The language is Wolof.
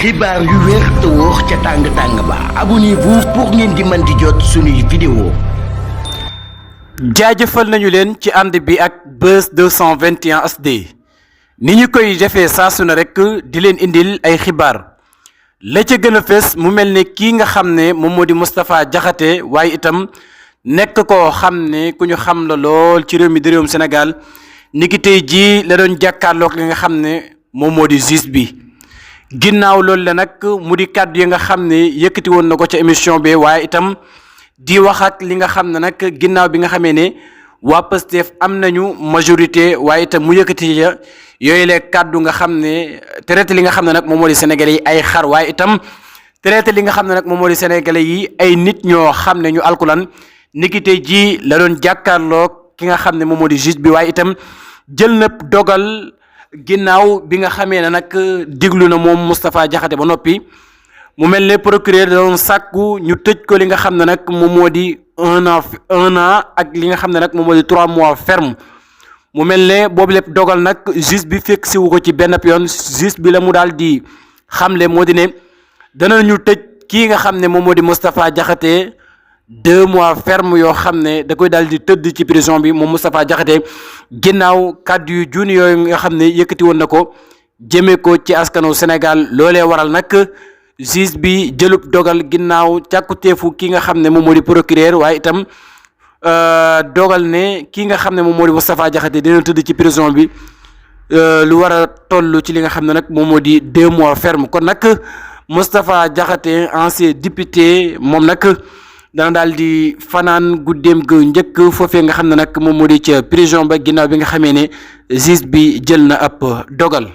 xibaar yu wér te wóor ca tàng ba abonnez-vous pour ngeen di mën di jot suñuy vidéo. jaajëfal nañu leen ci ànd bi ak Buzz 221 HD ni ñu koy defee saa su ne rek di leen indil ay xibaar la ca gën a fës mu mel ne kii nga xam ne moom moo di Moustapha Diakhaté waaye itam nekk koo xam ne ku ñu xam la lool ci réew mi di réewum Sénégal niki tey jii la doon jàkkaarloog li nga xam ne moom moo di juge bi. ginnaaw loolu la nag mu di kàddu yi nga xam ne yëkkati woon na ko ca émission bi waaye itam di wax ak li nga xam ne nag ginnaaw bi nga xamee ne waa Pastef am nañu majorité waaye itam mu yëkkati ya yooyu la kàddu nga xam ne traité li nga xam ne nag moom moo di sénégalais yi ay xar waaye itam traité li nga xam ne nag moom moo di sénégalais yi ay nit ñoo xam ne ñu alkulan niki tey jii la doon jàkkaarloog ki nga xam ne moom moo di juge bi waaye itam jël na dogal. ginnaaw bi nga xamee ne nag diglu na moom Moustapha Diakhaté ba noppi mu mel ne procureur da doon sàkku ñu tëj ko li nga xam ne nag moom moo di un an ak li nga xam ne nag moom moo di 3 mois ferme mu mel ne boobu lépp dogal nag juge bi fekk siwu ko ci benn yoon juge bi la mu daal di xamle moo di ne danañu tëj kii nga xam ne moom moo di Moustapha Diakhaté 2 mois ferme yoo xam ne da koy daal di tëdd ci prison bi moom Moustapha Diakhaté ginnaaw kàddu yu juuni yooyu nga xam ne yëkkati woon na ko jëmee ko ci askanu Sénégal loolee waral nag juge bi jëlub dogal ginnaaw càkkuteefu ki nga xam ne moom moo di procureur waaye itam dogal ne ki nga xam ne moom moo di Moustapha Diakhaté dina tëdd ci prison bi lu war a toll ci li nga xam ne nag moom moo di 2 mois ferme kon nag Moustapha Diakhaté ancien député moom nag dana daal di fanaan guddeem gu njëkk foofee nga xam ne nag moom moo di ca prison ba ginnaaw bi nga xamee ne juge bi jël na ab dogal.